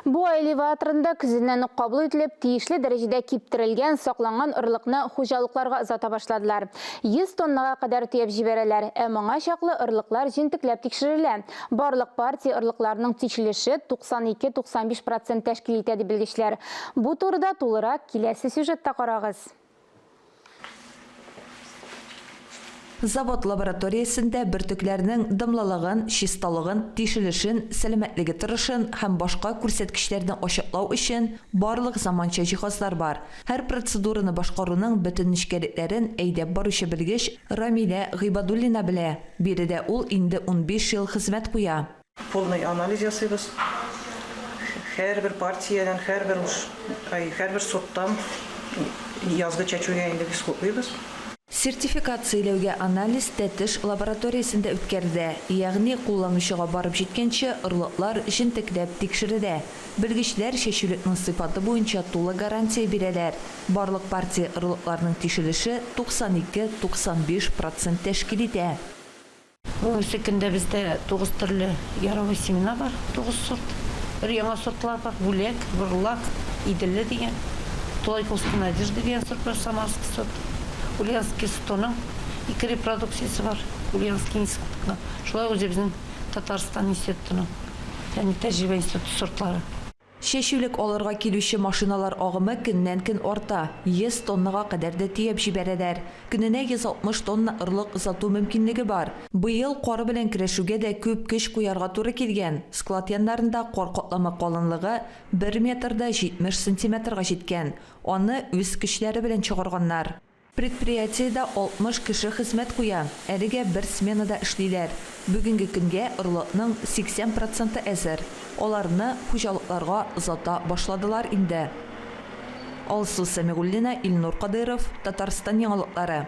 Буа элеваторында көзеннән үк кабул ителеп, тиешле дәрәҗәдә киптерелгән, сакланган орлыкны хуҗалыкларга озата башладылар. 100 тоннага кадәр төяп җибәрәләр. Ә моңа чаклы орлыклар җентекләп тикшерелә. Барлык партия орлыкларының тишелеше 92-95 процент тәшкил итә, ди белгечләр. Бу турыда тулырак киләсе сюжетта карагыз. Завод лабораториясендә бөртекләрнең дымлылыгын, чисталыгын, тишелешен, сәламәтлеге торышын һәм башка күрсәткечләрне ачыклау өчен барлык заманча җиһазлар бар. Һәр процедураны башкаруның бөтен нечкәлекләрен әйдәп баручы белгеч Рамилә Гыйбадуллина белә. Биредә ул инде 15 ел хезмәт куя. Полный анализ ясыйбыз. Һәрбер партиядән, һәрбер уш, ай, һәрбер сорттан язгы чәчүгә инде без хуплыйбыз. Сертификацияләүгә анализ Тәтеш лабораториясендә үткәрелә, ягъни кулланучыга барып җиткәнче орлыклар җентекләп тикшерелә. Белгечләр чәчүлекнең сыйфаты буенча тулы гарантия бирәләр. Барлык партия орлыкларның тишелеше 92, 95 процент тәшкил итә. Бүгенге көндә бездә тугыз төрле яровой семена бар, тугыз сорт. Өр-яңа сортлар бар, Бүләк, Бурлак, Иделле дигән. Тулайковская надежда дигән сорт бар, самарский сорт. Ульяновский стоның ике репродукциясе бар, Ульяновский институтның. Шулай ук үзебезнең Татарстан институтының, фәнни-тәҗрибә институты сортлары. Чәчүлек алырга килүче машиналар агымы көннән-көн арта, 100 тоннага кадәр дә төяп җибәрәләр. Көненә 160 тонна орлык озату мөмкинлеге бар. Быел кар белән көрәшүгә дә күп көч куярга туры килгән, склад яннарында кар катламы калынлыгы бер метр да 70 сантиметрга җиткән, аны үз көчләре белән чыгарганнар. Предприятиедә 60 кеше хезмәт куя, әлегә бер сменада эшлиләр. Бүгенге көнгә орлыкның 80 проценты әзер, аларны хуҗалыкларга озата башладылар инде. Алсу Сәмигуллина, Илнур Кадыйров, Татарстан яңалыклары.